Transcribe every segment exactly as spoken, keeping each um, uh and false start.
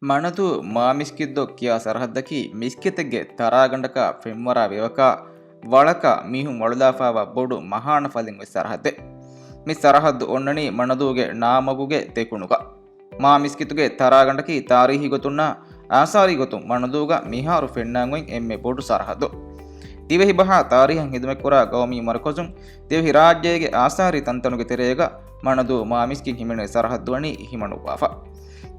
މަނަދޫ މާމިސްކިތްދޮށް ކިޔާ ސަރަހައްދަކީ މިސްކިތެއްގެ ތަރާގަނޑަކާ ފެންވަރާ ވެވަކާ ވަޅަކަށް މީހުން ވަޅުލާފާވާ ބޮޑު މަހާނަ ފަލެއް އޮތް ސަރަހައްދެއް. މި ސަރަހައްދު އޮންނަނީ މަނަދޫގެ ނާމަގުގެ ދެކުނުގަ. މާމިސްކިތުގެ ތަރާގަނޑަކީ ތާރީހީ ގޮތުންނާ އާސާރީ ގޮތުން މަނަދޫގަ މިހާރު ފެންނާން އޮތް އެންމެ ބޮޑު ސަރަހައްދު. ދިވެހިބަހާ ތާރީހަށް ހިދުމަތްކުރާ ގައުމީ މަރުކަޒުން ދިވެހިރާއްޖޭގެ އާސާރީ ތަންތަނުގެ ތެރޭގަ މަނަދޫ މާމިސްކިތް ހިމެނޭ ސަރަހައްދު ވަނީ ހިމަނުއްވާފަ.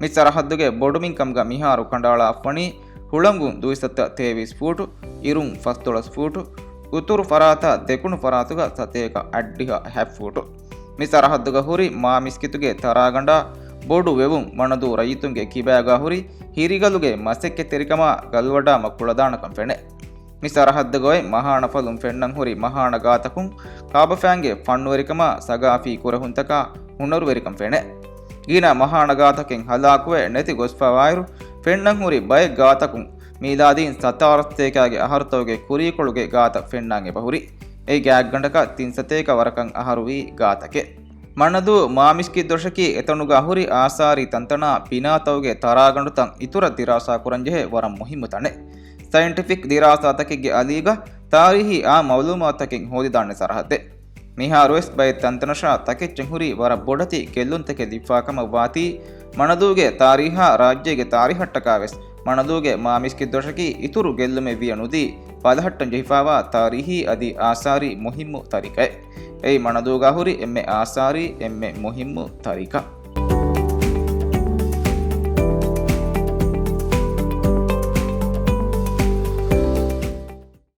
މި ސަރަހައްދުގެ ބޮޑުމިންކަމުގަ މިހާރު ކަނޑައަޅާފަވަނީ ހުޅަނގުން ދުއިސައްތަ ތޭވީސް ފޫޓު، އިރުން ފަސްދޮޅަސް ފޫޓު، އުތުރު ފަރާތާ ދެކުނު ފަރާތުގަ ސަތޭކަ އަށްޑިހަ ހަ ފޫޓު. މި ސަރަހައްދުގަ ހުރި މާމިސްކިތުގެ ތަރާގަނޑާ ބޮޑު ވެވުން މަނަދޫ ރައްޔިތުންގެ ކިބާގާ ހުރި ހިރިގަލުގެ މަސައްކަތްތެރިކަމާ ގަލުވަޑާ މަ ކުޅަދާނަކަން ފެނޭ. މި ސަރަހައްދުގައި މަހާނަ ފަލުން ފެންނަން ހުރި މަހާނަ ގާތަކުން ކާބަފައިންގެ ފަންނުވެރިކަމާ ސަގާފީ ކުރެހުންތަކާ ހުނަރުވެރިކަން ފެނޭ. ގިނަ މަހާނަ ގާތަކެއް ހަލާކުވެ ނެތި ގޮސްފަވާއިރު، ފެންނަން ހުރި ބައެއް ގާތަކުން މީލާދީން ސަތާރަ ސަތޭކާގެ އަހަރުތަކުގެ ކުރީކޮޅުގެ ގާތައް ފެންނާން އެބަހުރި. އެ ގާތްގަނޑަކަށް ތިން ސަތޭކަ ވަރަކަށް އަހަރުވީ ގާތަކެއް. މަނަދޫ މާމިސްކިތް ދޮށަކީ އެތަނުގަ ހުރި އާސާރީ ތަންތަނާ ބިނާތަކުގެ ތަރާގަނޑުތައް އިތުރަށް ދިރާސާ ކުރަންޖެހޭ ވަރަށް މުހިއްމު ތަނެއް. ސައިންޓިފިކް ދިރާސާތަކެއްގެ އަލީގަ ތާރީހީ އާ މައުލޫމާތުތަކެއް ހޯދިދާނެ ސަރަހައްދެއް. މިހާރުވެސް ބައެއް ތަންތަނަށާ ތަކެއްޗެއް ހުރީ ވަރަށް ބޮޑެތި ގެއްލުންތަކެއް ލިބިފާ ކަމަށް ވާތީ، މަނަދޫގެ ތާރީހާ ރާއްޖޭގެ ތާރީހަށްޓަކާވެސް މަނަދޫގެ މާމިސްކިތް ދޮށަކީ އިތުރު ގެއްލުމެއް ވިޔަ ނުދީ ބަލަހައްޓަން ޖެހިފާވާ ތާރީހީ އަދި އާސާރީ މުހިއްމު ތަރިކައެއް. އެއީ މަނަދޫގަ ހުރި އެންމެ އާސާރީ އެންމެ މުހިއްމު ތަރިކަ.